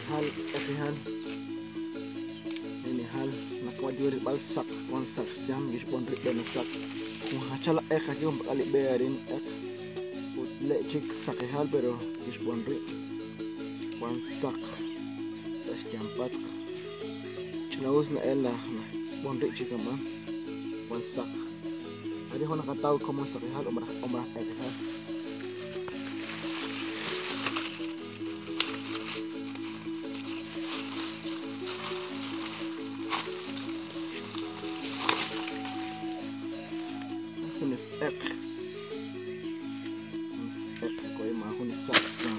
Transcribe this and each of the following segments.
Saqihal, q'eqihal, ninihal, naqwayurib'al saq, wan saq xyam, kixb'on rib' b'en saq. Jun jachal q'eq aquí junpak'al li b'e arin q'eq. Ut le' chik saqihal pero kixb'on rib'. Wan saq sa' xyampatq. Ch'ina'us na'el naj b'on rib' chi kama'an. Wan saq. Ari jun naqataw como saqihal o maraj q'eqihal. Junes q'eq. Junes q'eq koy ma junes saq xyam.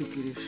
Pikirish.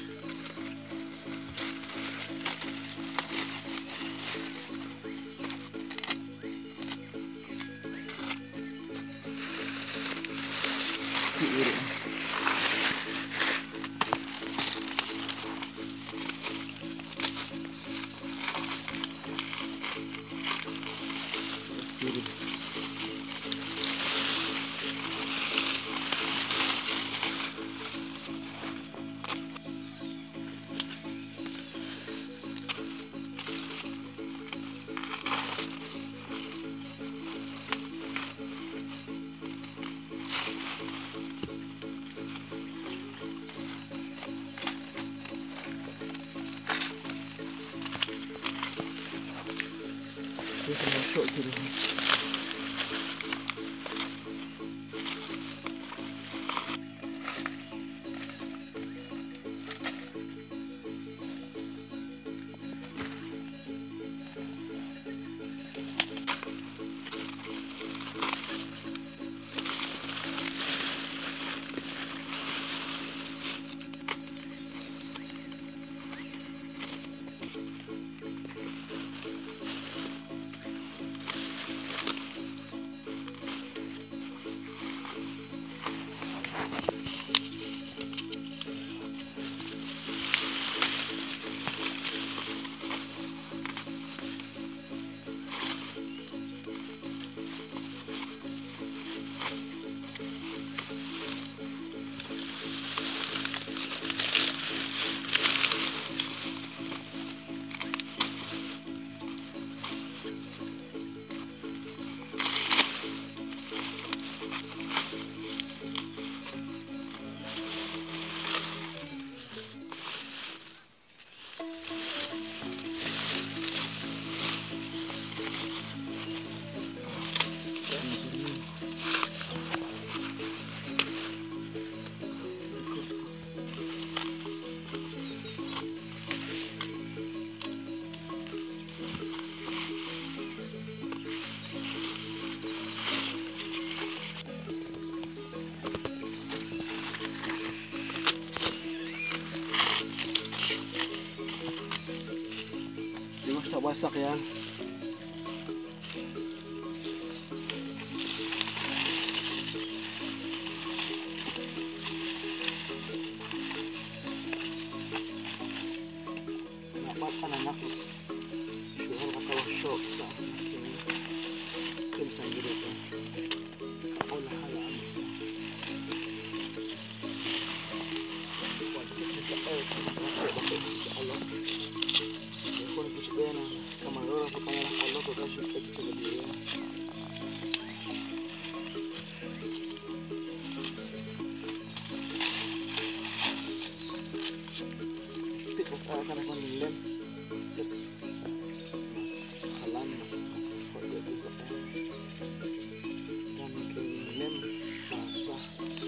Wasak yan. Napat pa na nako. Sure katawa shock sa kiltang dito. Kaula halaan. Sa earth kasi bako sa alok. Con el kuchipena, camarógrafo, cámara, loco, casi hecho de video. Stick mas kana con lem. Stick. Mas halan mas mas joder sa. Sa.